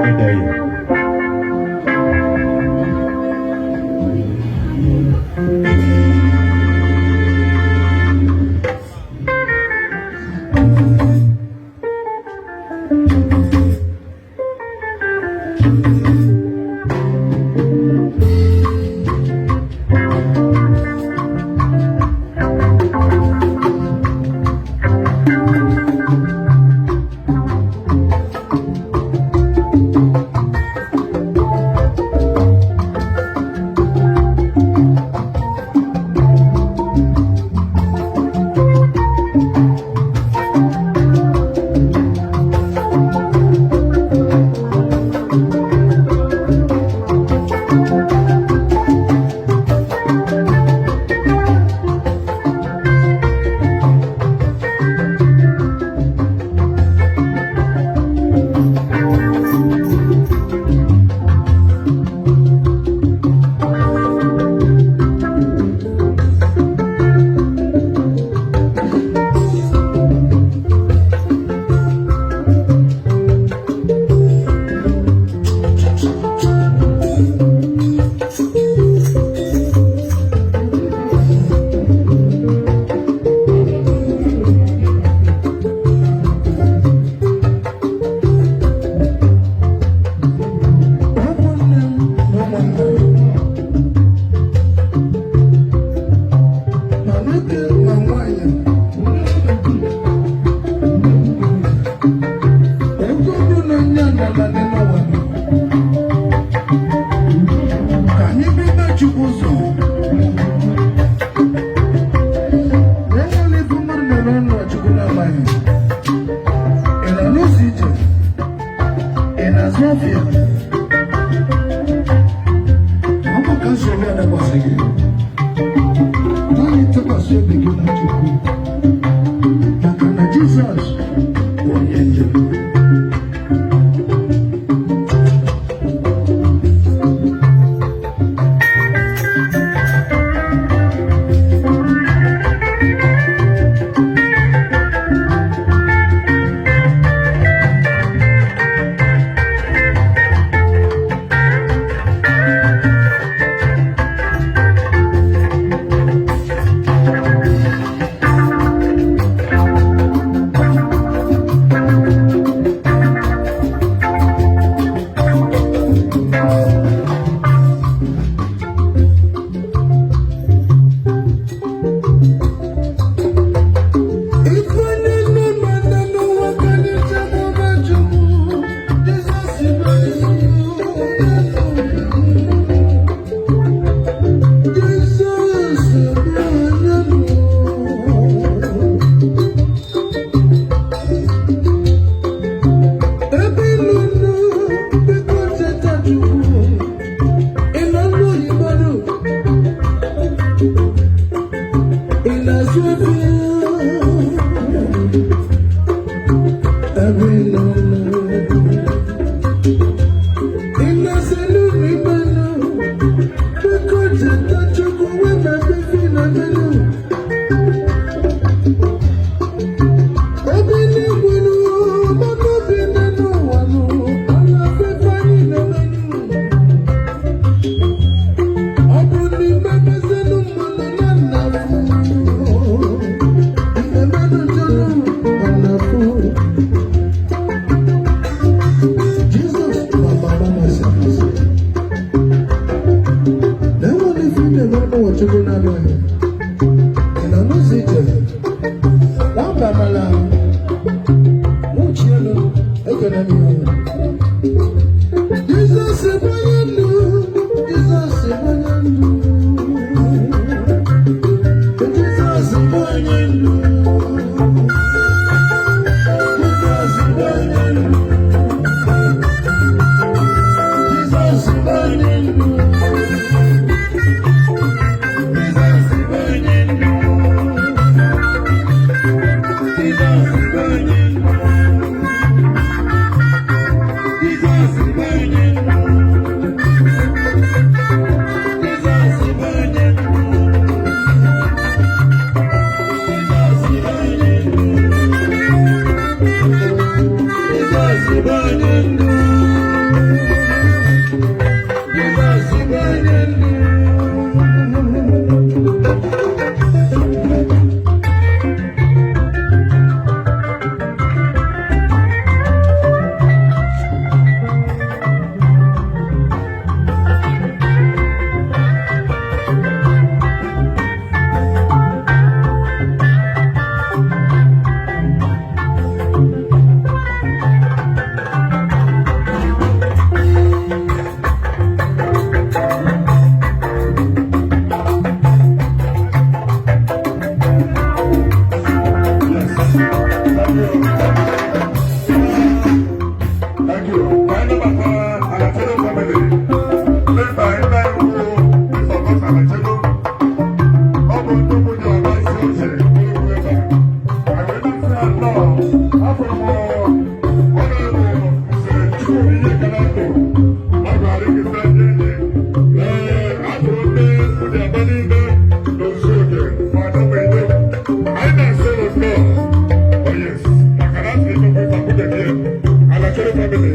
Idei. Ụmụnne m na ụmụnna m, ma nwoke ma nwanyị, ego bụ na onye nọ na n'ụwa, ka anyị bido Chukwu ụzọ. Enwere ife mmadụ mere ụlọ Chukwu na-amaghị. Ị nọ n'ụzọ ije, ị na-azụ ọfịa, ọ bụ ka nsogbu adakwasị gị, naanị tụkwasị obi gị na Chukwu, maka na Jizọs bụ onye njem. Honorable Chukwudi Kanato, Ọgbàrí Kìsà Jẹ́jẹ́, àtúrò ndị Ụdị niile n'ozuzu oke, ma adọba ido. Anyị na-asị ụlọ nnọọ. Oh yes, maka na asị ife ife akwụbeghị ya. Alachere family.